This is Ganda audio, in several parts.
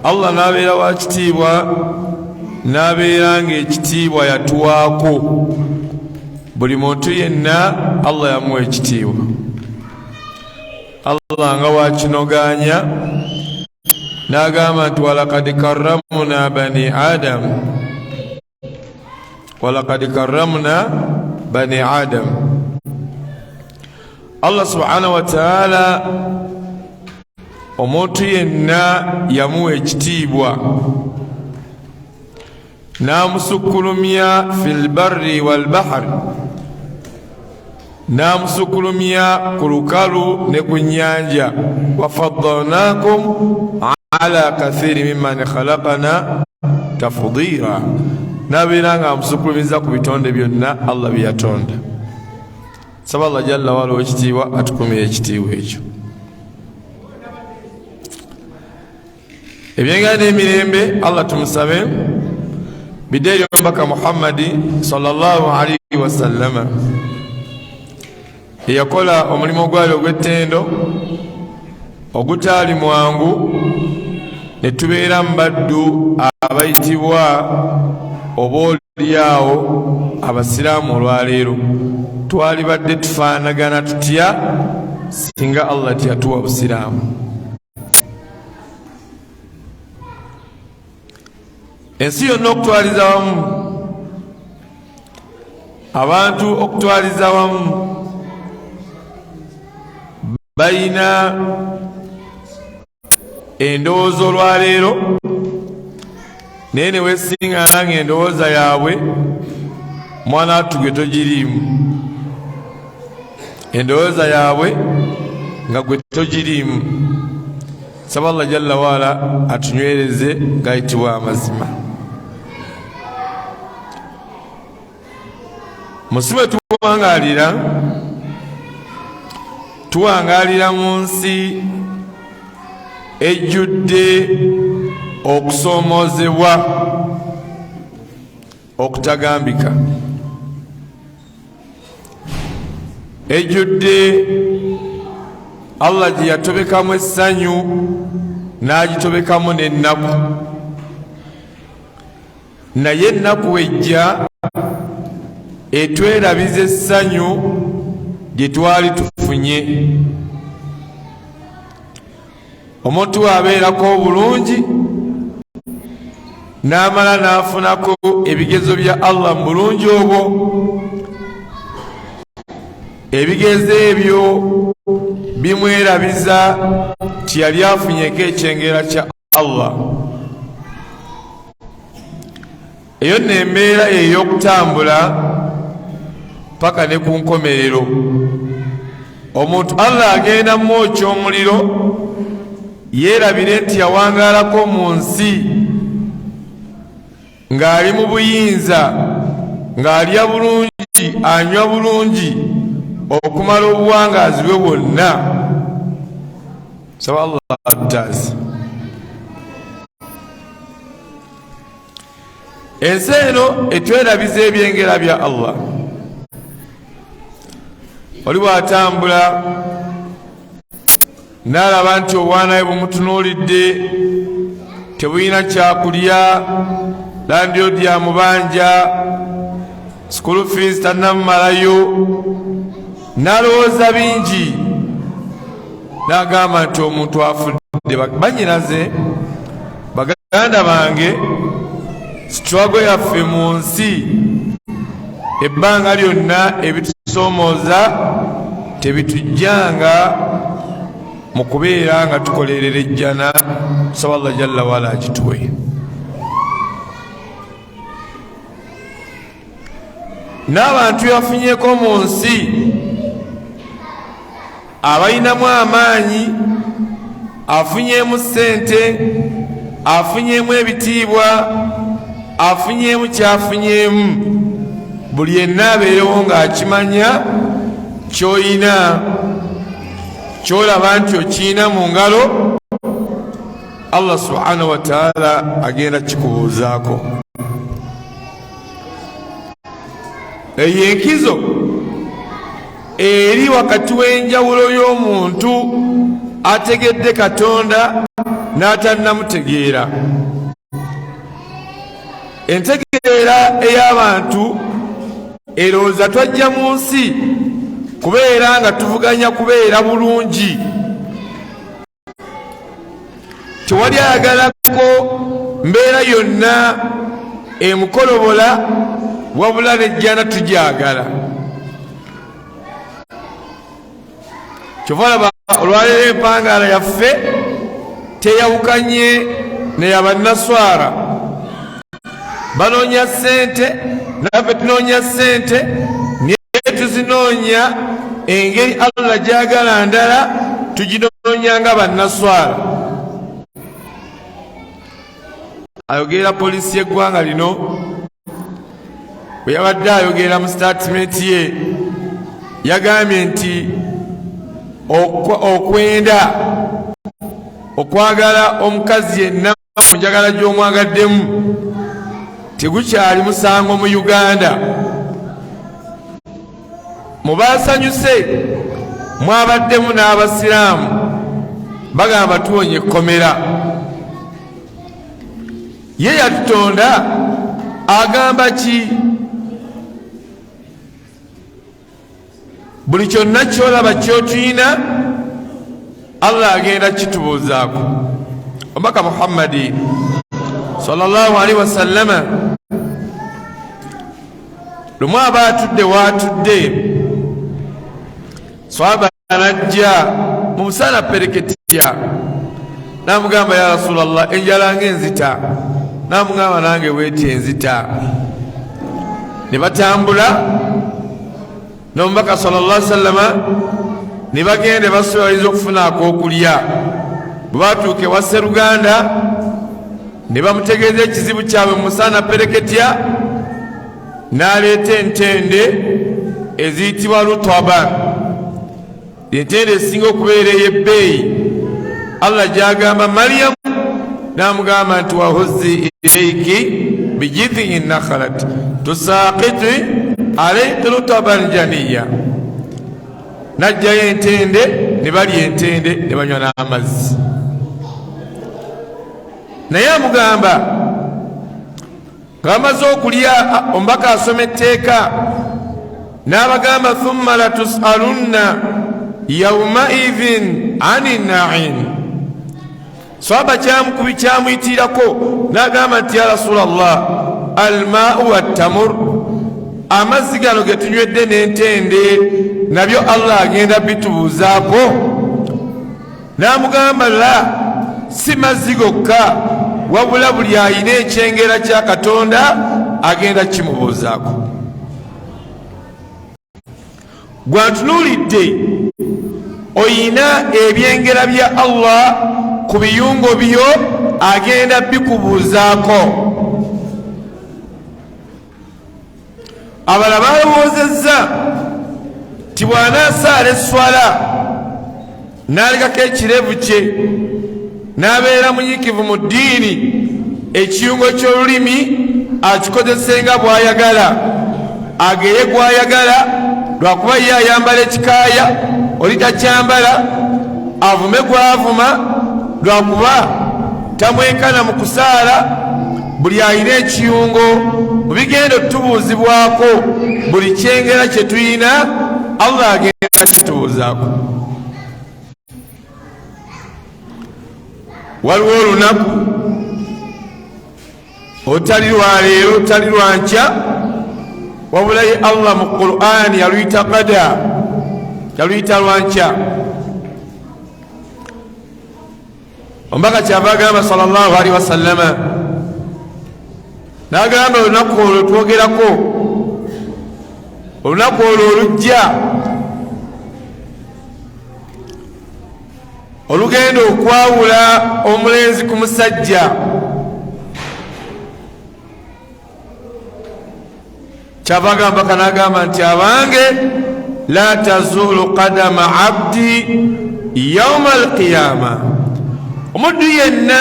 Allah n'abeera wa kitiibwa, n'abeera ng'ekitiibwa yatuwaako buli muntu yenna. Allah yamuwa ekitiibwa. Allah nga wakinogaanya n'agamba nti walakad karramuna bani adam, walakad karramna bani adam. Allah subhanahu wataala omuntu yenna yamuwa ekitiibwa n'amusukkulumya fi lbarri walbahari, n'amusukkulumya ku lukalu ne ku nnyanja. Wafaddalnakum ala kathiri mimman khalaqana tafdira, n'abeera nga amusukulumiza ku bitonde byonna Allah bye yatonda. Saba Allah jalla wala owekitiibwa atukumire ekitiibwa ekyo. Ebyengera n'emirembe Allah tumusabe bidde eri omubaka Muhammadi sallallahu alaihi wasallama, eyakola omulimu ogwali ogw'ettendo ogutaali mwangu, ne tubeera mu baddu abayitibwa oba olyawo abasiraamu. Olwaleero twalibadde tufaanagana tutya singa Allah teyatuwa busiraamu? Ensi yonna okutwaliza wamu, abantu okutwaliza wamu balina endowooza olwaleero, naye ne weesiŋŋaana ng'endowooza yaabwe mwana wattu gwe togiriimu, endowooza yaabwe nga gwe togiriimu. Saba Allah jalla waala atunywereze gayitibwa amazima. Musi bwe tuwangalira, tuwangalira mu nsi ejjudde okusoomoozebwa okutagambika, ejjudde Allah gye yatobekamu essanyu n'agitobekamu n'ennaku. Naye ennaku ejja etwerabiza essanyu lye twali tufunye. Omuntu bw'abeerako obulungi n'amala n'afunako ebigezo bya Allah mu bulungi obwo, ebigezo ebyo bimwerabiza tiyali afunyeko ekyengera kya Allah. Eyo nno embeera ey'okutambula paka ne ku nkomerero, omuntu Allah agenda mwokya omuliro yeerabire nti yawangaalako mu nsi ng'ali mu buyinza, ng'alya bulungi, anywa bulungi okumala obuwangaazi bwe bwonna. Saba Allah atutaase. Ensi eno etwerabiza ebyengera bya Allah. Oli bw'atambula n'alaba nti obwana bwe bumutunuulidde tebulina kyakulya, landiroodi amubanja school fees tannamumalayo, n'alowooza bingi n'agamba nti omuntu afudde. Banyinaze, baganda bange, struggle yaffe mu nsi ebbanga lyonna ebitusoomooza tebitujjanga mu kubeera nga tukolerera ejjana. Tusaba Allah jalla waala agituwe. N'abantu yafunyeko mu nsi abalinamu amaanyi, afunyemu ssente, afunyemu ebitiibwa, afunyemu kyafunyemu, buli yenna abeerewo ng'akimanya ky'olina, ky'olaba nti okiyina mu ngalo, Allah subhanahu wataala agenda kikubuuzaako. Eyo enkizo eri wakati w'enjawulo y'omuntu Ategedde Katonda n'atannamutegeera. Entegeera ey'abantu erowooza twajja mu nsi kubeera nga tuvuganya kubeera bulungi. Tewali ayagalako mbeera yonna emukolobola, wabula nejjana tugyagala. Kyova olaba olwaleero empangaala yaffe teyawukanye neyabannaswara. Banoonya ssente, naffe tunoonya ssente, naye tuzinoonya engeri Allah gyagala ndala, tuginoonya nga bannaswara. Ayogera poliisi y'eggwanga lino bwe yabadde ayogera mu sitatimenti ye, yagambye nti okwenda okwagala omukazi yenna mu njagala gy'omwagaddemu tegukyali musango mu Uganda. Mu baasanyuse mwabaddemu n'Abasiraamu, bagamba tuwonye ekkomera. Ye yatutonda agamba ki? Buli kyonna kyolaba kyotuyina, Allah agenda kitubuuzaako. Omubaka Muhammadi sallallahu alaihi wasallama lumu aba atudde waatudde, swaba najja mu busaana pereketya, namugamba, ya Rasulallah, enjala nga enzita. Namugamba, nange bweti enzita. Ne batambula n'omubaka sallallahu sallama, ne bagenda basobola bayinza okufuna ak'okulya. Bwe batuuka ewa sseruganda ne bamutegeeza ekizibu kyabwe mu musaana pereketya, n'aleeta entende eziyitibwa rutaba, entende esinga okubeera ey'ebbeeyi. Allah gy'agamba Mariyamu, n'amugamba nti wahuzzi ilaiki bijidhi nakhalat tusaqiti alaiki rutaban janiya. N'ajjayo entende ne balya entende ne banywa n'amazzi. Naye amugamba nga bamaze okulya, omubaka asoma etteeka n'abagamba, thumma latusalunna yaumaidhin ani naim. Swaba kyamukubi kyamuyitirako n'agamba nti, ya Rasulallah, almaau wattamur, amazzi gano ge tunywedde n'entende nabyo Allah agenda bitubuuzaako? N'amugamba, la, si mazzi gokka, wabula buli alina ekyengera kya Katonda agenda kimubuuzaako. Gwantunuulidde oyina ebyengera bya Allah ku biyungo byo, agenda bikubuuzaako. Abala balowoozezza nti bw'anaasaala esswala n'alekako ekirevu kye n'abeera munyiikivu mu ddiini, ekiyungo ky'olulimi akikozese nga bw'ayagala, ageye gw'ayagala, lwakuba ye ayambala ekikaaya oli takyambala, avume gw'avuma lwakuba tamwenkana mu kusaala. Buli alina ekiyungo mu bigenda otubuuzibwako, buli kyengera kye tuyina Allah agenda kitubuuzaako. Waliwo olunaku otali lwa leero, otali lwa nkya, wabula ye Allah mu Qur'ani yaluyita qada, yaluyita lwankya. Omubaka kyava agamba sallallahu alaihi wasallama, n'agamba olunaku olwo twogerako, olunaku olwo olujja olugenda okwawula omulenzi ku musajja. Kyava agamba kanagamba nti, abange, la tazulu qadama abdi yauma alqiyama, omuddu yenna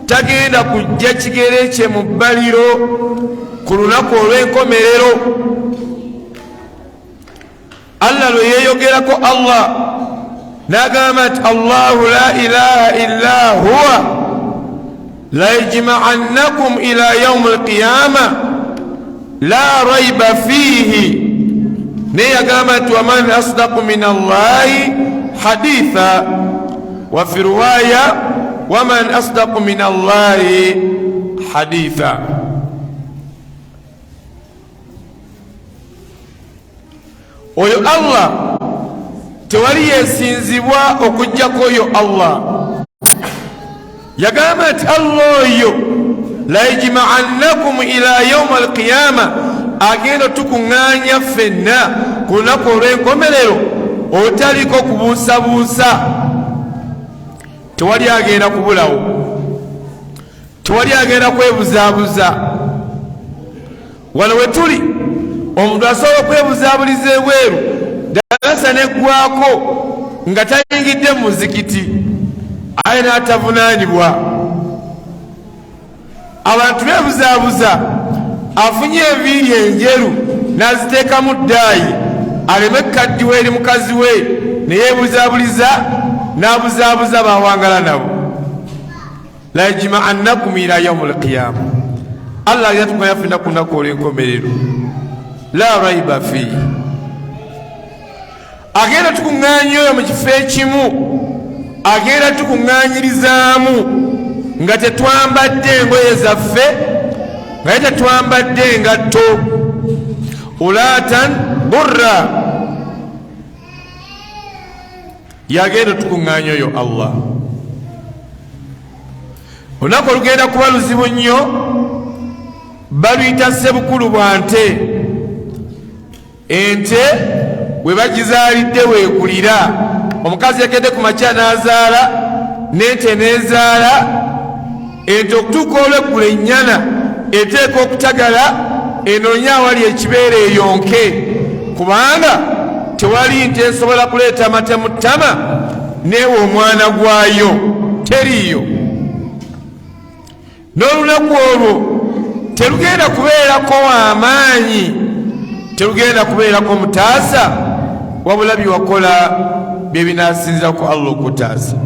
tagenda kujja kigere kye mu bbaliro ku lunaku olw'enkomerero. Allah lwe yeeyogerako, Allah N'agamba nti Allahu la ilaha illa huwa layajma'annakum ila yaumi alqiyama la raiba fiihi. Naye yagamba nti waman asdaqu min Allahi haditha, wa fi riwaya waman asdaqu min Allahi haditha. Oyo Allah tewali yesinzibwa okuggyako oyo Allah. Yagamba nti Allah oyo layajma'annakum ila yauma alqiyama, agenda otukuŋŋaanya ffenna ku lunaku olw'enkomerero otaliko kubuusabuusa. Tewali agenda kubulawo, tewali agenda kwebuzaabuza. Wano we tuli omuntu asobola okwebuzaabuliza ebweru dalasa neggwako nga tayingidde mu muzikiti, aye n'atavunaanibwa. Abantu beebuzaabuza, afunye enviiri enjeru n'aziteekamu ddaayi aleme kukaddiwa eri mukazi we, ne yeebuzaabuliza n'abuzaabuza bawangala nabo. La yajma'annakum ila yaumi alqiyama, Allah yatukuŋŋaanya ffenna ku lunaku olw'enkomerero la raiba fiihi. Agenda tukuŋŋaanya oyo mu kifo ekimu, agenda tukuŋŋaanyirizaamu nga tetwambadde engoye zaffe, nga ye tetwambadde engatto, ulaatan burra. Yagenda otukuŋŋaanya oyo Allah. Olunaku olugenda kuba luzibu nnyo, baluyita sebukulu bwa nte. Ente we bagizaalidde weekulira. Omukazi yakedde ku makya n'azaala, n'ente n'ezaala. Ente okutuuka olweggulo ennyana eteeka okutagala, enoonye awali ekibeere eyonke, kubanga tewali nte esobola kuleeta mata mu ttama neewa omwana gwayo, teriiyo. N'olunaku olwo terugenda kubeerako w'amaanyi, terugenda kubeerako mutaasa, wabula byewakola bye binaasinzira ku Allah okutaasa.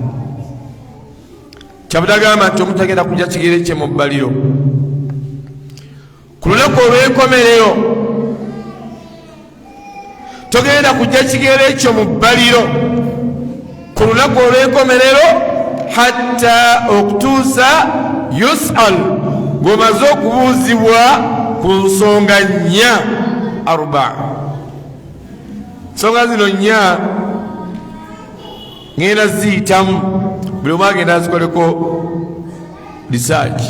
Kyabadde agamba nti omuntu agenda kujja kigere kye mu bbaliro ku lunaku olw'enkomerero. Togenda kujja kigere kyo mu bbaliro ku lunaku olw'enkomerero hatta okutuusa yusal, ng'omaze okubuuzibwa ku nsonga nnya, arba. Nsonga zino nnya ngenda ziyitamu, buli omu agenda azikoleko research.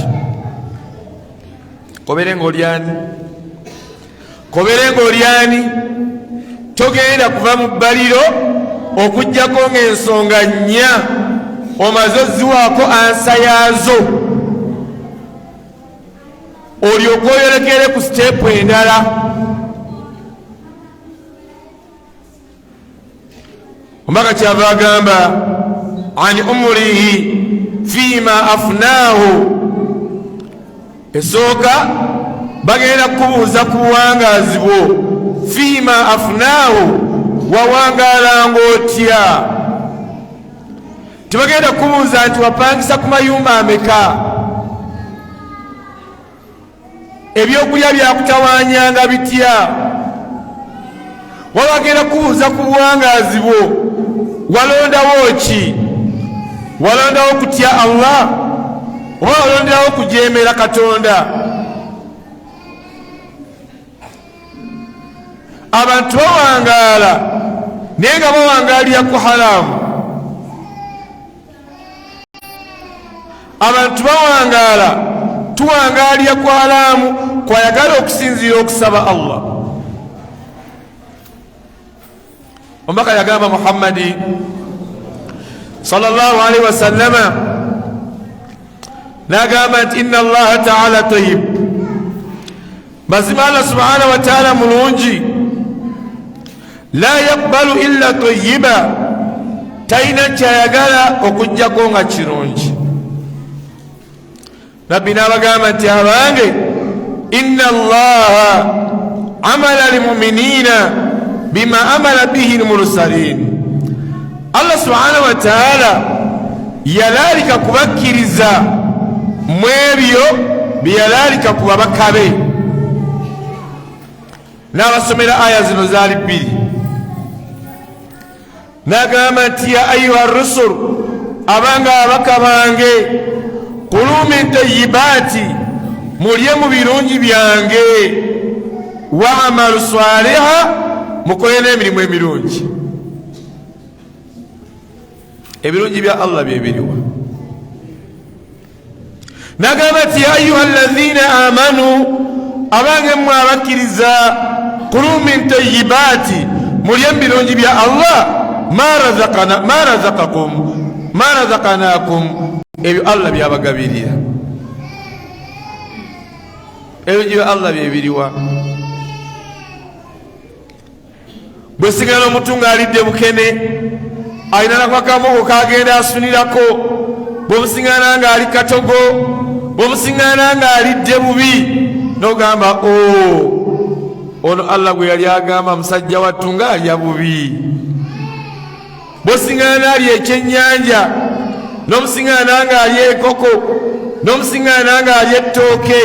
Kobere ng'olyani, kobere ng'olyani, togenda kuva mu bbaliro okuggyako ng'ensonga nnya omaze oziwaako ansa yaazo, olyoke oyolekere ku siteepu endala. Omubaka kyava agamba an umurihi fiima afunaahu, esooka bagenda kukubuuza ku buwangaazi bwo, fiima afunaahu, wawangaalanga otya? Tebagenda kukubuuza nti wapangisa ku mayumba ameka, ebyokulya byakutawanyanga bitya. Wabagenda kubuuza ku buwangaazi bwo, walondawo ki? Walondawo kutya Allah oba walonderawo kujeemera Katonda? Abantu bawangaala naye nga bawangaalira ku haramu. Abantu bawangaala, tuwangaalira ku haramu kwayagala okusinziira okusaba Allah. Omubaka yagamba Muhammadi sallallahu alaihi wasallama n'agamba nti inna Allaha taala tayib, mazima Allah subhanahu wa taala mulungi, la yakbalu illa tayiba, talina kyayagala okuggyako nga kirungi. Nabbi n'abagamba nti abange, inna Allaha amala lmuminina bima amala bihi lmursalin, Allah subhanahu wataala yalaalika kubakkiriza mu ebyo bye yalaalika ku babaka be. N'abasomera aya zino zaali bbiri, n'agamba nti ya ayuha rusul, abanga ababaka bange, kulu min tayibaati, mulye mu birungi byange, wa amalu saliha, mukole n'emirimu emirungi. Ebirungi bya Allah byebiriwa? Nagamba nti ya ayuha lazina amanu, abange mmwe abakkiriza, kulu min tayibaati, mulye mu birungi bya Allah, ma razakakum, ma razakanakum, ebyo Allah byabagabirira. Ebirungi bya Allah byebiriwa? Bwe sigala omuntu ng'alidde bukene, alina nakwakamugo kagenda asunirako. Bwemusiŋana ng'ali katogo, bwemusiŋana ng'alidde bubi, nogamba o oh, ono Allah gwe yali agamba musajja wattu ng'alya bubi. Bwosiŋana alya ekyennyanja, n'omusiŋana ng'alya enkoko, n'omusiŋana ng'alya ettooke,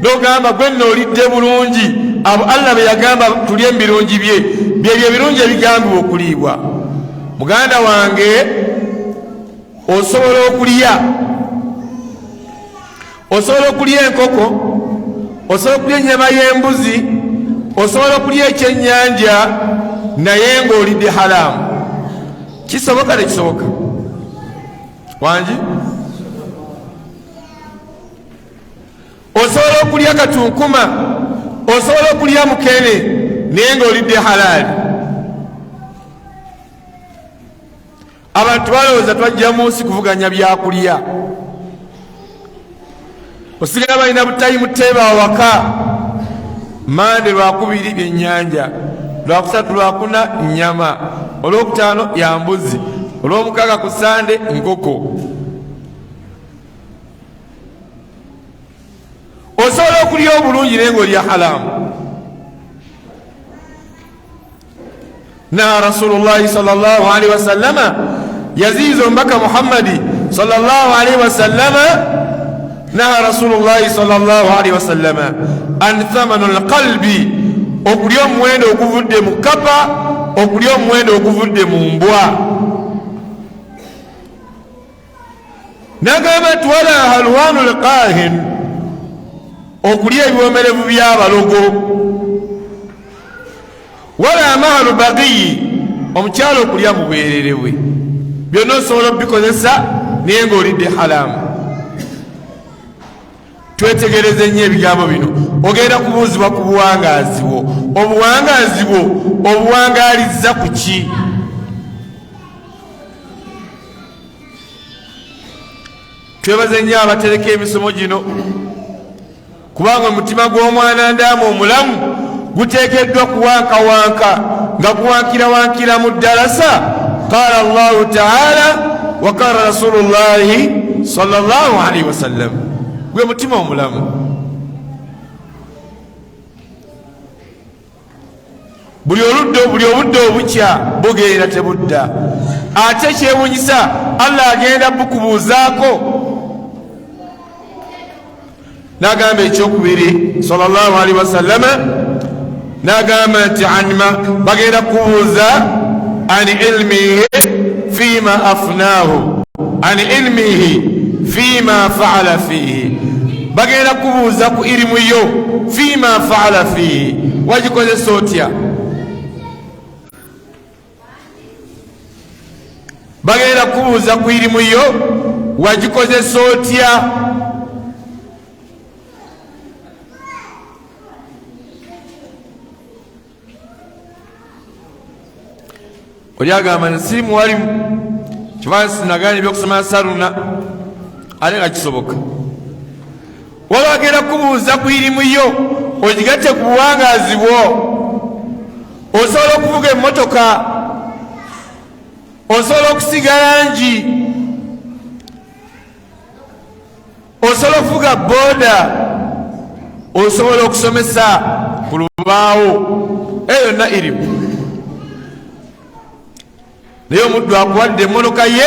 n'ogamba gwe nno olidde bulungi. Abo Allah be yagamba tulye mu birungi bye, byebyo ebirungi ebigambibwa okuliibwa. Muganda wange, osobola okulya, osobola okulya enkoko, osobola okulya ennyama y'embuzi, osobola okulya ekyennyanja, naye ng'olidde haraamu. Kisoboka tekisoboka? Wangi, osobola okulya katunkuma, osobola okulya mukene, naye ng'olidde halaali. Abantu balowooza twajja mu nsi kuvuganya byakulya. Osigala balina butayimu teeba awaka, mande lwakubiri byennyanja, lwakusatu lwakuna nyama, olwokutaano ya mbuzi, olwomukaaga ku sande nkoko. Osobola okulya obulungi naye ngaolya halamu. Naha rasulullahi salllahu alaihi wasallama, yaziyiza omubaka Muhammadi salllahu alaihi wasallama, naha rasulullahi salllahu alaihi wasallama an thamanu lqalbi, okulya omuwendo oguvudde mu kapa, okulya omuwendo oguvudde mu mbwa. Nagamba nti wala halwanu lqahin, okulya ebiwomerevu by'abalogo, wala mahalu bagiyi, omukyalo okulya mu bwerere bwe. Byonna osobola okubikozesa naye ng'olidde halamu. Twetegereze nnyo ebigambo bino. Ogenda kubuuzibwa ku buwangaazi bwo. Obuwangaazi bwo obuwangaalizza ku ki? Twebaze nnyo abatereka emisomo gino, kubanga omutima gw'omwana ndaamu omulamu guteekeddwa kuwankawanka nga guwankirawankira mu ddalasa. Qaala Allahu taala wa qaala rasulullahi sallallahu alaihi wasallam, gwe mutima omulamu. Buli oludda, buli obudde obukya bugenda tebudda. Ate kyewunyisa, Allah agenda bukubuuzaako. Nagamba ekyokubiri sallallahu alaihi wasallama, nagamba nti anma, bagenda kubuuza an ilmihi fima afnaahu, an ilmihi fima faala fiihi, bagenda kubuuza ku irimu yo fima faala fiihi, wagikozesa otya? Bagenda kubuuza ku irimu yo, wagikozesa otya? Oli agamba nti siri muwalimu, kiba sinagana ebyokusoma saruna, ate nga kisoboka. Waba agenda kubuuza ku irimu yo ogigatte ku buwangaazi bwo. Osobola okuvuga emmotoka, osobola okusiga langi, osobola okuvuga booda, osobola okusomesa ku lubaawo, eyo yonna irimu. Naye omuddu akuwadde emmotoka ye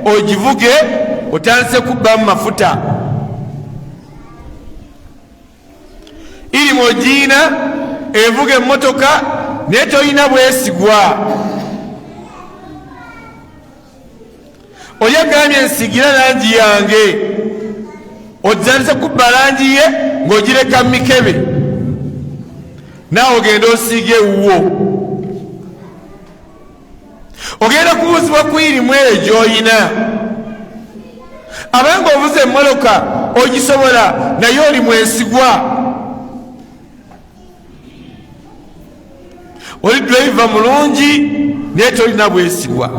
ogivuge, otandise kubbamu mafuta. Irimu ogiina evuga emmotoka, naye tolina bwesigwa. Oli agambye nsigira langi yange, otandise kubba langi ye ng'ogireka mu mikebe, naawe ogenda osiiga ewuwo. Ogenda kubuuzibwa ku irimu eyo gy'olina. Abanga ovuze emmoloka ogisobola, naye oli mwesigwa? Oli driver mulungi, naye tolina bwesigwa.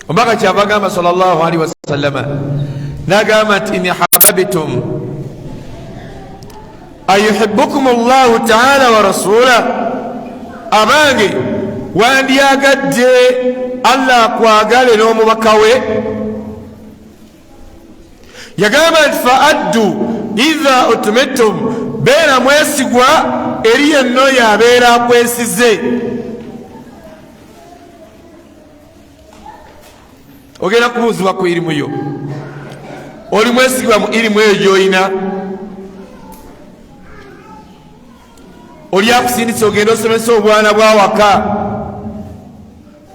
Omubaka kyava agamba sallallahu alaihi wasallama, nagamba nti in hababitum ayuhibukum llahu taala wa rasulah, abange wandyagadde Allah akwagale n'omubaka we. Yagamba nti fa addu idha utumitum, beera mwesigwa eri yenna oyo abeera akwesize. Ogenda kubuuzibwa ku irimu yo, oli mwesigwa mu irimu eyo gy'olina? Oli akusindisa ogenda osomesa obwana bwawaka,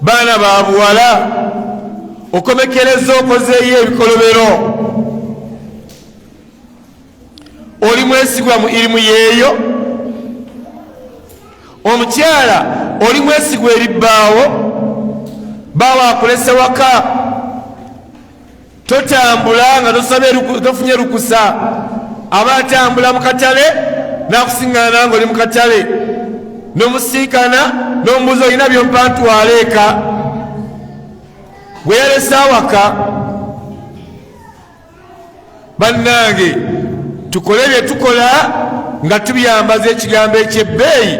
baana ba buwala, okomekereza okozeeyo ebikolobero. Oli mwesigwa mu irimu yeeyo? Omukyala oli mwesigwa eri bbaawo? Bbaawo akulese waka, totambula nga tofunye lukusa. Aba atambula mu katale nakusiŋŋana nga oli mu katale, nomusiikana nomubuuza olina byompa ntwala eka, gwe yalese awaka. Bannange, tukole bye tukola nga tubyambaza ekigambo eky'ebbeeyi,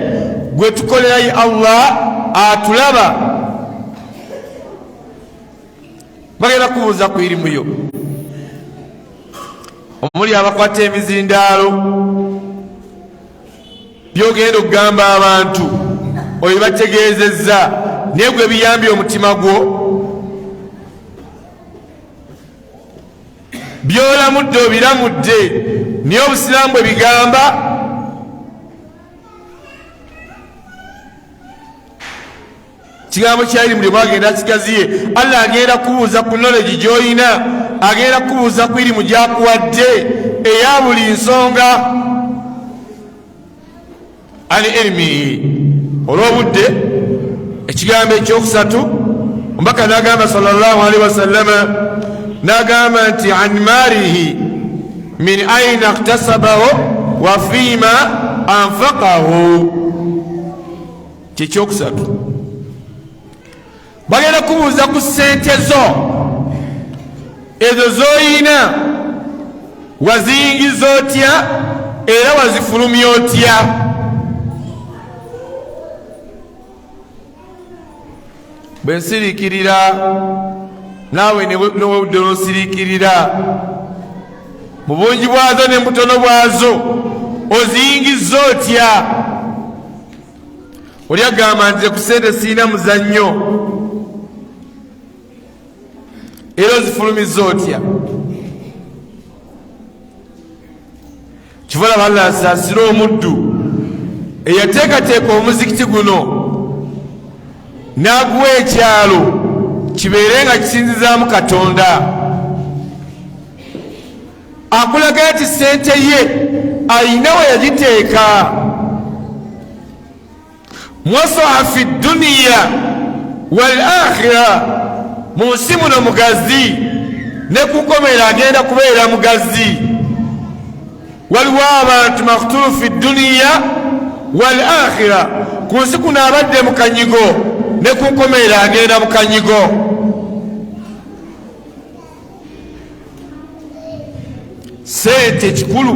gwe tukolerayo Allah atulaba. Bagenda kubuuza ku irimu yo. Omuli abakwata emizindaalo, byogenda okugamba abantu oyo bategeezezza, naye gwe biyambye omutima gwo? Byolamudde obiramudde, naye obusiraamu bwe bigamba. Kigambo kya irimu lye agenda kigaziye. Allah agenda kubuuza ku knowledge gy'olina, agenda kubuuza ku irimu gy'akuwadde eya buli nsonga. Ani ilmihi. Olw'obudde, ekigambo ekyokusatu, omubaka n'agamba sallallahu alaihi wasallama, n'agamba nti an maalihi min aina iktasabahu wa fima anfaqahu. Kyekyokusatu, bagenda kubuuza ku ssente zo ezo z'oyina, waziyingiza otya era wazifulumya otya? Bwe nsiriikirira naawe newewudde n'osiriikirira, mu bungi bwazo ne mubutono bwazo oziyingiza otya? Oli agamba nti ku ssente sirina muzannyo, era ozifulumiza otya? Kivalaba Allah asaasire omuddu eyateekateeka omuzikiti guno n'aguwa ekyalo kibeere nga kisinzizaamu Katonda. Akulaga nti ssente ye ayina we yagiteeka. Mwasaha fi duniya wal akhira, mu nsi muno mugazi, ne ku nkomerero agenda kubeera mugazi. Waliwo abantu maktulu fi duniya wal akhira, ku nsi kuno abadde mu kanyigo, ne ku nkomerero agenda mu kanyigo. Sente kikulu,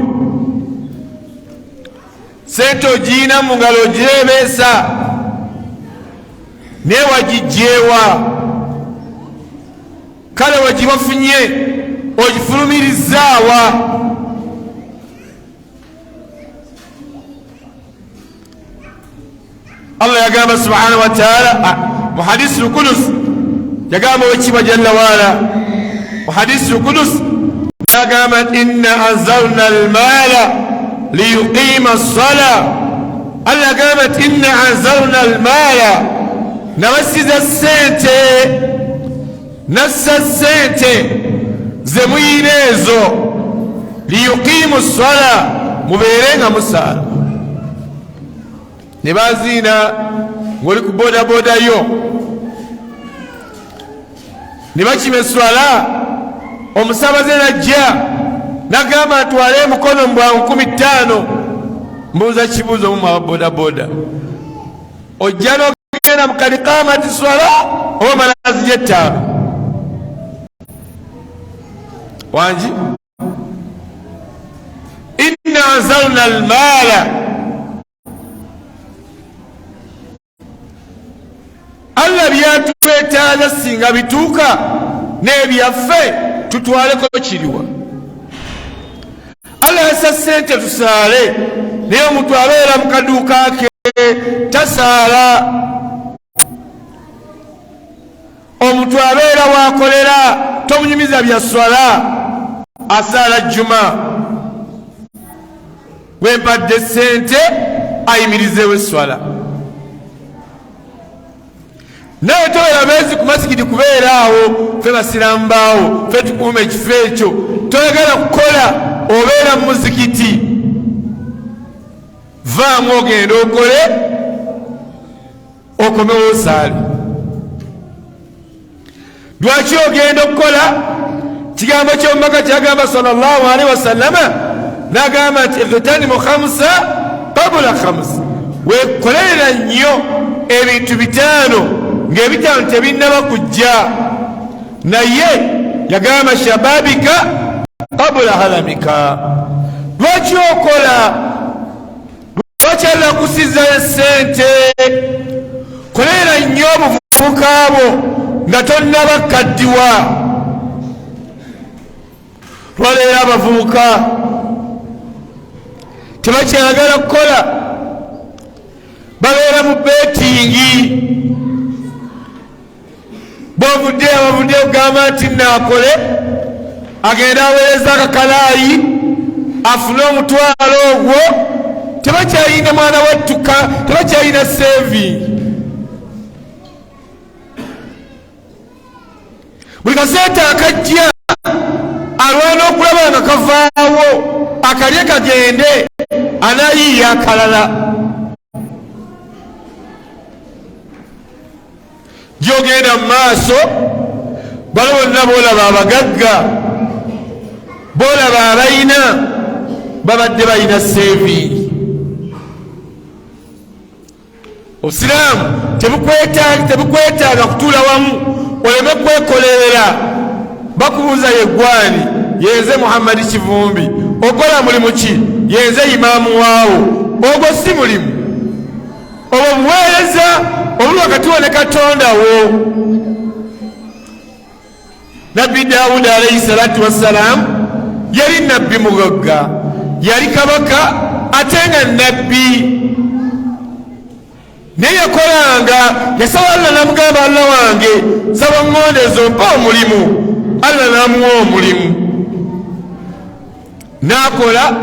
sente ogiyina mu ngalo ogireebeesa, naye wagijjeewa? Kale wegibafunye ogifulumirizaawa? Allah yagamba subhanahu wa taala mu hadisi lkudus, yagamba owekitiibwa jalla waala mu hadisi lkudus nagamba nti inna anzalna almaala liyuqima ssala. Allah yagamba nti inna anzalna almaala, nabasiza sente, nassa sente ze muyina ezo, liyuqimu ssala, mubeere nga musaala. Ne baziina ng'oli ku bodaboda yo ne bakima eswala, omusabaze najja nagamba ntwale emukono mbwa 5000. Mbuuza kibuuzo mumu aba bodaboda, ojja n'ogenda mu kadikamati swala oba malazija ettaano wangi? Inna anzalna almaala, Allah byatwetaaza singa bituuka n'ebyaffe tutwaleko kiriwa. Allah yassa ssente tusaale, naye omuntu abeera mu kaduuka ke tasaala. Omuntu abeera wakolera tomunyumiza bya swala, asaala jjuma. Wempadde sente ayimirizeewo eswala, naye tobeera beezi ku masigidi kubeera awo. Fe basiraamu baawo, fe tukuuma ekifo ekyo. Toyagala kukola, obeera mu muzikiti, vaamu ogende okole, okomewo osaale. Lwaki ogenda okukola? Kigambo kyomubaka kyagamba sallallahu alaihi wasallama, nagamba nti igtanimu khamsa qabula khamsa, wekolerera nnyo ebintu bitaano ng'ebitaano tebinnaba kujja. Naye yagamba shababika qabula halamika. Lwaki okola? Lwaki Allah akusiza esente? Kolerera nnyo obuvubuka bwo nga tonnaba kaddiwa. Lwaleero abavubuka tebakyayagala kukola, babeera mu betingi. Bovudde abavudde okugamba nti naakole, agenda aweereza akakalaayi afune omutwalo ogwo. Tebakyayina mwana wattuka, tebakyayina saving. Buli kasente akajja alwana okulaba nga kavaawo, akalye kagende, anayiiya akalala. Gyogenda mu maaso, bano bonna boolaba abagagga, boolaba abalina, babadde balina saving. Obusiraamu tebukwetaaga kutuula wamu oleme kwekolerera. Bakubuuza yeggwani? Yenze Muhammadi Kivumbi. Okola mulimu ki? Yenze imaamu waawo. Ogwo si mulimu, obwo buweereza obuli wakati wo ne Katonda wo. Nabbi Dawudi alaihi salatu wassalaamu yali nabbi mugagga, yali kabaka ate nga nabbi, naye yakolanga. Yasaba Allah, namugamba, Allah wange, saba ŋŋondezo, mpa omulimu. Allah n'amuwa omulimu n'akola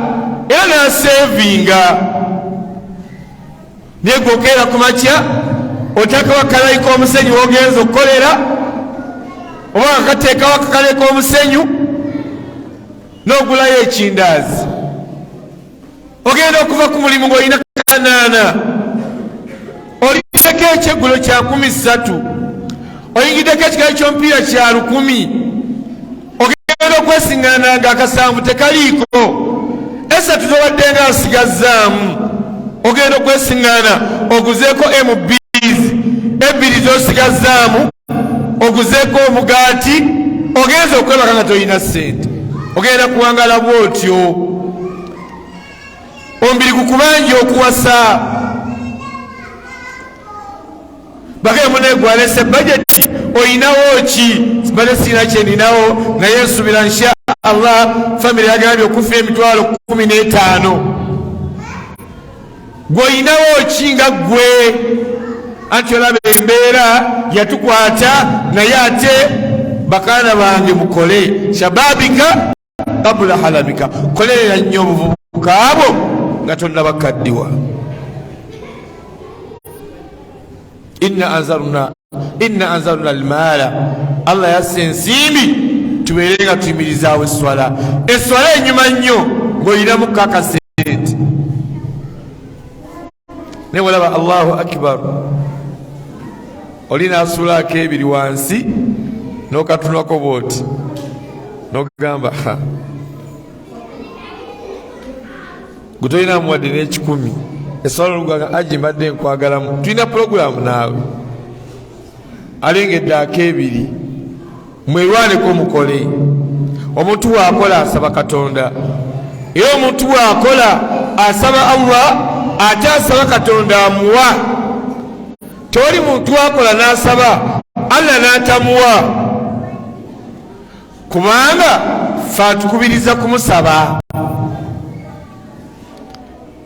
era n'asevinga. Naye gwokeera ku makya oteekawo akalayi k'omusenyu wogenza okukolera, oba akateekawo akakalayi k'omusenyu n'ogulayo ekindaazi, ogenda okuva ku mulimu ng'olina kanaana, oliddeko ekyeggulo kya 13, oyingiddeko ekikali ky'omupiira kya 1000, ogenda okwesiŋŋana nga akasanvu tekaliiko, esatu zobadde nga asigazzaamu. Ogenda okwesiŋŋana oguzeeko mbs ebbiri zosigazzaamu, oguzeeko omugaati, ogenza okwebaka nga tolina ssente. Ogenda kuwangala bwotyo, omubiri gukubanja okuwasa. Bagee munegwalese bajeti, oyinawo ki? Mbadde sirina kyeninawo, naye nsubira insha Allah famire yagambye okufa emitwalo 15. Gw'olinawo ki nga ggwe? Anti olaba embeera yatukwata, naye ate bakaana bange mukole shababika qabula halamika, kolerera nnyo obuvubuka bwo nga tonnabakaddiwa. Inna anzalna almaala, Allah yassa ensimbi tubeere nga tuyimirizaawo esswala. Esswala enyuma nnyo ng'olinamu kakasente, naye walaba Allahu akbar, oli n'asuulaako ebiri wansi n'okatunako bwoti n'ogamba ha, gwe tolinamu wadde n'ekikumi. Eswala olugaga aji mbadde nkwagalamu, tulina pulogulaamu naawe, alengedde ak'ebiri. Mwerwaneko mukole. Omuntu bw'akola asaba Katonda, era omuntu bw'akola asaba Allah, ate asaba Katonda amuwa. Tewali muntu akola n'asaba Allah n'atamuwa, kubanga fe atukubiriza kumusaba.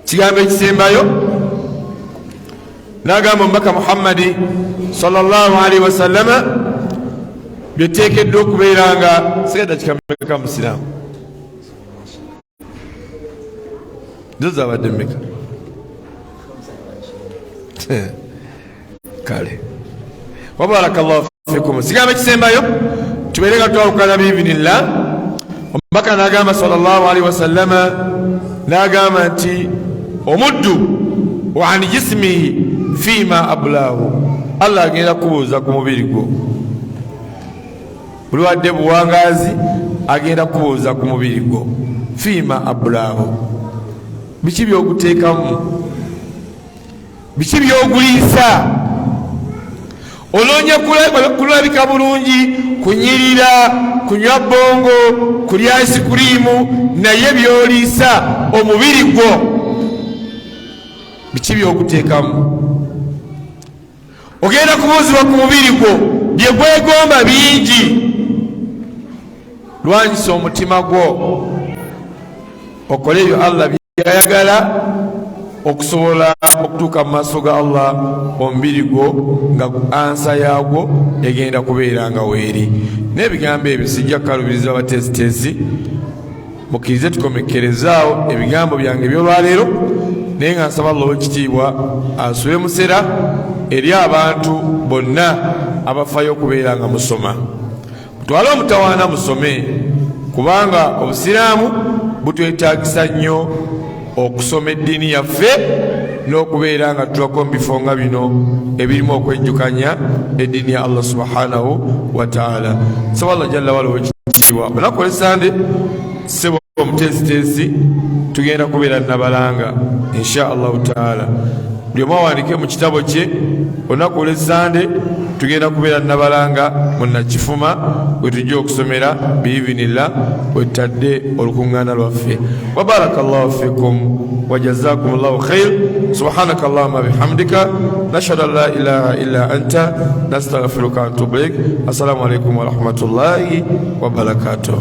Kigambo ekisembayo n'agamba omubaka Muhammadi sallallahu alaihi wasallama, byeteekeddwa okubeera nga sigadda kikameka musiraamu zo zabadde mmeka? Kale, wabarakallahu fikum. Sigambo ekisembayo tubeere nga twawukana biidhinillah. Omubaka n'agamba sallallahu alaihi wasallama, n'agamba nti omuddu wa an jismihi fima ablahu, Allah agenda kubuuza ku mubiri gwo. Buli wadde buwangaazi agenda kubuuza ku mubiri gwo, fima ablahu, biki byoguteekamu, biki byoguliisa. Onoonya kulabika bulungi, kunyirira, kunywa bongo, kulya isikuriimu, naye byoliisa omubiri gwo biki byoguteekamu? Ogenda kubuuzibwa ku mubiri gwo, bye gwegomba bingi. Lwanyisa omutima gwo okole ebyo Allah byayagala okusobola okutuuka mu maaso ga Allah, omubiri gwo nga ansa yaagwo egenda kubeera nga weeri. N'ebigambo ebyo sijja kukalubiriza abateesiteesi, mukkirize tukomekkerezaawo ebigambo byange eby'olwaleero, naye nga nsaba Allah ow'ekitiibwa asule musera eri abantu bonna abafayo okubeera nga musoma. Mutwale omutawaana musome, kubanga obusiraamu butwetaagisa nnyo okusoma eddiini yaffe n'okubeera nga tulako mu bifo nga bino ebirimu okwejjukanya eddiini ya Allah subhanahu wa taala. Saba Allah jalla wala owekitiibwa, olunaku olwesande sebo omuteesiteesi tugenda kubeera Nabalanga insha Allahu taala. Buli omu awandike mu kitabo kye, olunaku olwesande tugenda kubeera Nabalanga mu Nakifuma we tujja okusomera biidhinillah, wetutadde olukuŋŋaana lwaffe. Wabaraka llahu fikum wajazakum llahu khair. Subhanaka allahuma bihamdika, nashhadu an la ilaha illa anta, nastaghfiruka wantubu ilaik. Assalamu alaikum warahmatullahi wabarakatuh.